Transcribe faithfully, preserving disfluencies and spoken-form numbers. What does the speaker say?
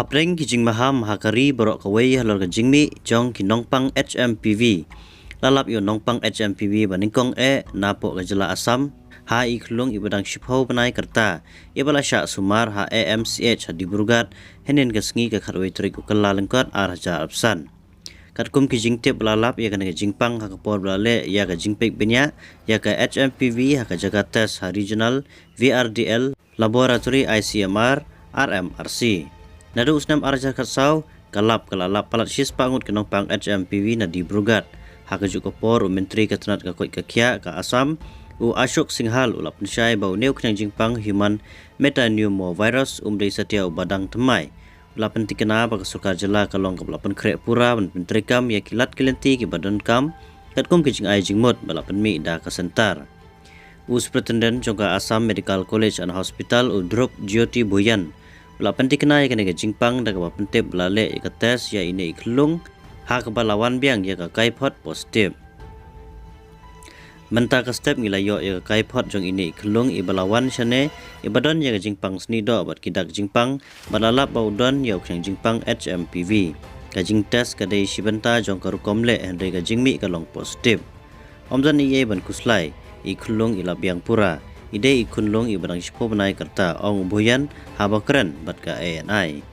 Pdeng ki jingmaham ha ka ri baroh kawei halor ka jingmih jong ki nongpang H M P V, la lap ïa u nongpang H M P V ba nyngkong eh napoh ka jylla Assam ha i khunlung iba dang shiphew bnai ka rta, iba la shah sumar ha A M C H ha Dibrugarh hynnin ka sngi ka khatwei tarik u Kyllalyngkot ar hajar arphew san. Katkum ki jingtip ba la lap ïa kane ka jingpang ha ka por ba la leh ïa ka jingpeit bniah ïa ka H M P V ha ka jaka test ha Regional V R D L Laboratory, I C M R, R M R C. Naduh u snem ar hajar khatsaw, ka lap ka la lap palat shispah ngut ki nongpang H M P V na Dibrugarh. Ha kajuh ka por, u Myntri ka tnat ka koit ka khiah ka Assam, u Ashok Singhal, u la pynshai ba une u khñiang jingpang human metapneumovirus um dei satia uba dang thymmai. U la pyntikna ba ka sorkar jylla ka long kaba la pynkhreh pura ban pyntreikam ïa ki lad ki lynti kiba donkam, katkum ki jingai jingmut ba la pynmih da ka centre. U Superintendent jong ka Assam Medical College and Hospital, u Dhruv Jyoti Bhuyan, u la pyntikna ïa kane ka jingpang da kaba pyntip ba la leh ïa ka test ïa ine i khunlung, ha kaba la wan biang ïa ka kaiphod positive. Mynta ka step ngi la ïoh ïa ka kaiphod jong ine i khunlung iba la wan shane, iba don ïa ka jingpang snieh doh bad ki dak jingpang, bad la lap ba u don ïa u khñiang jingpang H M P V. Ka jingtest ka dei shi bynta jong ka rukom leh, hynrei ka jingmih ka long positive. Ym don eiei ban khuslai, i khunlung i la biang pura, i dei i khunlung iba dang shiphew bnai ka rta, ong u Bhuyan haba kren bad ka A N I.